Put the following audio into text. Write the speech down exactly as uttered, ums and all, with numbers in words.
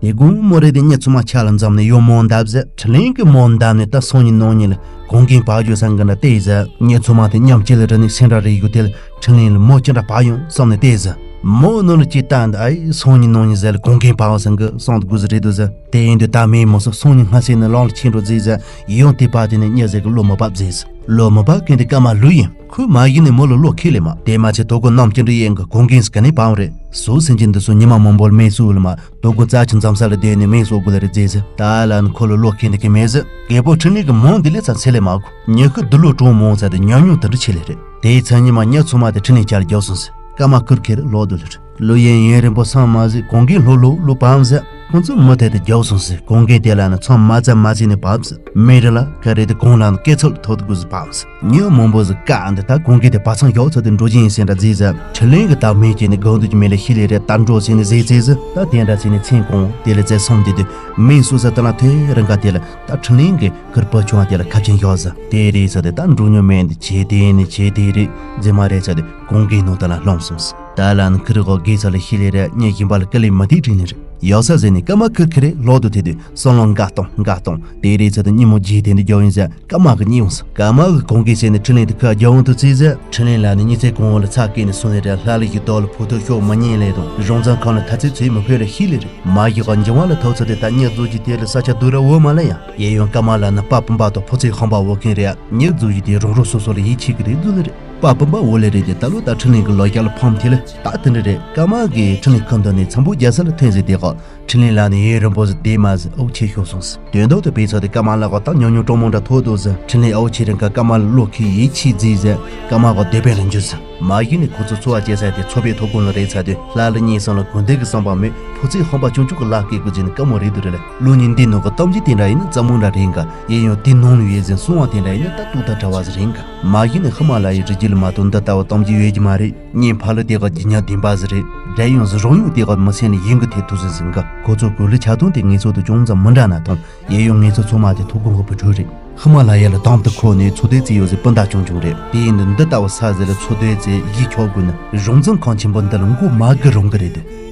དེ་དགོང་མོ་རེད་དེ་མྱི་ཚང་མ་ཆ་ལ་འཛོམས་ནས་ཡོ་མོ་འདབ་ཟེར། ཁྲི་ལིང་གི་མོ་འདབ་ནས་ད་སང་ཉིན་གནངས་ཉིན་ལ་གོང་གིན་བག་ཇོ་སང་གི་འདྲ་བལྟས་ཟེར། མྱི་ཚང་མ་དེ་མཉམ་གཅིག་ལ་འགྲིལ་ནས་སེང་འདྲ་རེ་ཡོད་དེ་ལ་ཁྲི་ལིང་ལ་མོ་ཅི་འདྲ་བག་ཡོང་བསམ་ནས་བལྟས་ཟེར། མོ་ནང་ལ་ཅི་ལྟ་འདི་ཨའི་སང་ཉིན་གནངས་ཉིན་ཟེར་ལ་གོང་གིན་བག་སང་གི་སང་དགོས་ཟེར་རེད་འདུག་ཟེར། དེ་ཡིན་དུས་ད་མེད་མོ་སོ་སང་ཉིན་སྔ་སེ་ནས་ལང་ལ་ཕྱིན་འགྲོ་རྫི་ཟེར། ཡང་དེ་པ་དེ་ནས་མྱི་ཟེར་གི་བློ་མི་བབ་རྫི་ཟེར། བློ་མི་བབ་མཁན་དེ་སྐར་མ་ལུས་ཡིན། ཁོས་མ་གཞི་ནས་མོ་ལ་བློ་ཁེལ་ལེ་མ། དེ་མ་ཚད་དོ་དགོང་གནམ་ཅི་འདྲ་ཡིན་གི་གོང་གིན་སི་ག་ནས་བབ་རེད། སོ་སེམས་ཅན་འདི་ཚོ་ཉི་མ་མང་པོར་མེ་སུ་ལ་མ། དོ་དགོང་རྩ་ཆེ་མཚམས་ས་ལ་བསྡད་ནས་མེ་སོ་དགོས་ལ་རེད་རྫི་ཟེར། ད་ལ་ནི་ཁོ་ལ་བློ་ཁེལ་འདི་གི་མེད་ཟེར། རྒད་པོ་ཁྲི་ལིང་གི་མོ་འདི་ལས་ཚ་ཚེ་ལས་མ་དགོས། ཉི་ཤུ་འདི་ལོ་གྲོང་མོ་ཚ་དེ་ཉམས་མྱོང་དེ་འདྲ་ཆེ་ལེ་རེད། དེའི་ཚེ་ཉི་མ་ཉ་ཚོ་མ་དེ་ཁྲི་ལིང་ཆ་ལ་རྒྱབ་སོང་ཟེར། སྐར་མ་ཁུར་ཁེར་ལོག་འདུག་ལེ་རེད། ལོ་ཡན་ཡན་རིང་པོ་སང་མ་ཟིག་གོང་གིན་ལྷོ་ལྷོ་ལོ་བབ་ཟེར། ཁོང་ཚོ་མི་དེ་དེ་རྒྱབ་སོང་ཟེར། གོང་གིན་དེ་ལ་ནི་མཚམས་མ་ཚ་མ་ཚེ་ནས་བབ་ཟེར། མེ་རི་ལ་ཁ་རེད་དེ་གོང་ལ་ནི་སྐེ་ཚོལ་ཐོག་ཏུ་དགོས་ཟེར་བབ་ཟེར། ཉི་མང་པོ་ཟིག་ཀ་འདི་ད་གོང་གིན་དེ་བ་ཚང་ཡོག་ཚོ་དེ་འགྲོ་གྱིན་ཡིན་ཟེར་འདྲ་རྫི་ཟེར། ཁྲི་ལིང་གི་ད་མེ་སྐྱེས་ནས་གང་འདུག་ཀྱི་མེ་ལ་ཤི་ལེ་རེད། ད་འགྲོ་ཟེར་ནས་ཟེར་ཚེ་ཟེར། ད་དེ་འདྲ་ཟེར་ནས་མཚན་གོང་དེ་ལ་ཚེ་སོང་དེ་དུས་མེ་སུ་ཟེར་ད་ལ་ཐོས་རང་ག་དེ་ལ་ད་ཁྲི་ལིང་གི་ཁུར་པོ་ཆུང་བ་དེ་ལ་ཁ་ཆེན་ཡོད་ཟེར། དེ་རེད་ཟེར་དེ་ད་འགྲོ་ཉོ་མེད་འདི་བྱེད་དེ་ནི་བྱེད་དེ་རེད་རྫི་མ་རེད་ཟེར་དེ་གོང་གིན་ནང་ད་ལ་ལོངས་སོང་ཟེར། ད་ལ་ནི་ཁུར་གོ་དགེ་ཚོ་ལ་ཤི་ལེ་རེད། ཉེ་བཞིན་པ་ལ་ཀི་ལི་མ་དེ་དྲིས་ནི་རེད། ཡོག་ས་ཟེར་ནས་སྐར་མ་ཁུར་ཁི་རེད་ལོག་ཏུ་དེ་དུས་སང་ལོ་འགའ་གཏོང་འགའ་གཏོང་དེ་རེད་ཟེར་དེ་ཉིན་མོ་རྗེས་དེ་འདི་རྒྱབ་ཡིན་ཟེར། སྐར་མ་གི་གཉིད་འོང་ཟེར། སྐར་མ་གི་གོང་གིན་ཟེར་ནས་ཁྲི་ལིང་དེ་ཁ་རྒྱབ་འོང་དུ་རྩིས་ཟེར། ཁྲི་ལིང་ལ་ནི་ཉི་ཚེ་གོང་འོག་ལ་ཚ་སྐད་ནས་སོང་ནས་རེད། ལྷ་ལ་ཞིག་དོག་ལ་ཕུ་ཐུག་ཤོག་མི་ཉན་ལེ་དང་རོང་ཚང་ཁང་ལ་ཐ་ཚིག་ཚོས་མི་ཕོད་ལ་ཤི་ལེ་རེད། མ་གཞི་ག་འཇིང་བ་ལ་ཐོག་ཚོ་དེ་ད་ཉི་རྫོགས་ཀྱི་དེ་ལ་ས་ཆ་སྡུག་ར་འོ་མ་ལ་ཡང་ཡེ་ཡོང་སྐར་མ་ལ་ནི་པ་བུམ་པ་དང་ཕོ་ཚོད་ཧམ་པ་འོ་མཁན་རེད། ཉི་རྫོགས་ཀྱི་དེ་རོང་རོ་སོ་སོ་ལ་ཡིད་ཆེས་ཀྱི་རེད་འདུག་ལེ་རེད། པ་བུམ་པ་འོ་ལེ་རེད་དེ་ད་ལོ་ད་ཁྲི་ལིང་གི་ལོ་རྒྱ་ལ་ཕམ་དེ་ལ་ད་དེ་འདྲ་རེད། སྐར་མ་གི་ཁྲི་ལིང་ཁ་འདོན་ནས་འཚམ་པོ་རྒྱ་ས་ལ་ཐོན་ཟེར་དེ་ག་ཁྲི་ལིང་ལ་ནི་ཡུན་རིང་པོ་ཟིག་བསྡད་མ་ཟིག་ཨུ་ཆེ་ཤོར་སོང་ཟེར། དོན་དག་ཏུ་དཔེ་ཚོགས་དེ་སྐར་མ་ལ་ག་ད་ཉོ་ཉོ་གྲོགས་མོ་འདྲ་ཐོག་འདུག་ཟེར། ཁྲི་ལིང་ཨུ་ཆེ་རིང་ག་སྐར་མ་ལ་བློ་ཁེལ་ཡིད་ཆེས་རྫིས་ཟེར། སྐར་མ་ག་སྡོད་པའི་ལ་འཇུ་ཟེར། མ་གཞི་ནས་ཁོ་ཚོ་འཚོ་བ་སྐྱེལ་ས་དེ་མཚོ་པའི་ཐོག་ཁོངས་ལ་རེད་ཚར་དུས་ལྷ་ལ་གཉིས་སང་ལ་དགོན་སྡེ་གི་བསམ་པ་མེད། ཕོ་ཚོད་ཧམ་པ་ཆུང་ཆུང་གི་ལག་སྐྱེལ་དགོས་ཟེར་ནས་དཀའ་མོ་རེད་འདུག་རེད་ལ། ལོ་གཉིས་འདི་ནང་གི་གཏམ་རྒྱུད་དེ་འདྲ་ཡིན་ན་རྩ་མོ་འདྲ་རེད་འགའ། ཡིན་ཡང་དེ་ནང་ལ་ཡོད་ཟེར་གསུང་བ་དེ་འདྲ་ཡིན་ན་ད་ཏུག་ཏག་གྲྭ་བ་ཟིག་རེད་འགའ། མ་གཞི་ནས་ཧི་མ་ལ་ཡའི་རི་རྒྱུད་ལ་མ་གཏོགས་འདི་ལྟ་བུ་གཏམ་རྒྱུད་ཡོད་ཀྱི་མ་རེད། གཉེན་ཕ་ལུ་དེ་ག་རྒྱུ་ཉག་ལྡན་པ་ཟིག་རེད། འབྲེལ་ཡོད་ཟིག་རོགས་ཡོད་དེ་ག་མི་སེམས་ལ་ཡིན་གི་ཐེབས་ཐུབ་ཟིག་ཟིན་ག། ཁོ་ཚོ་གོ་ལི་ཆ་ཐུང་དེ་ངེད་ཚོ་དང་ཅུང་ཙམ་མི་འདྲ་ན་ཐང་། ཡེ་ཡོང་ངེད་ཚོ་ཚང་མ་དེ་ཐུག་གོ་གི་བུ་ཕྲུག་རེད། ཧི་མ་ལ་ཡ་ལ་དང་དུ་ཁོ་ནས་འཚོ་སྡོད་རྩིས་ཡོད་ཟིག་སྤུན་ཟླ་ཆུང་ཆུང་རེད། དེ་ཡིན་དུས་འདི་ལྟ་བུ་ས་ཟིག་ལ་འཚོ་སྡོད་རྩིས་གཞི་ཆོག་དགོས་ན་རོང་ཚང་ཁང་ཆེན་པོ་འདི་ལ་མགོ་མ་སྒུར་རུང་གི་རེད་དེ།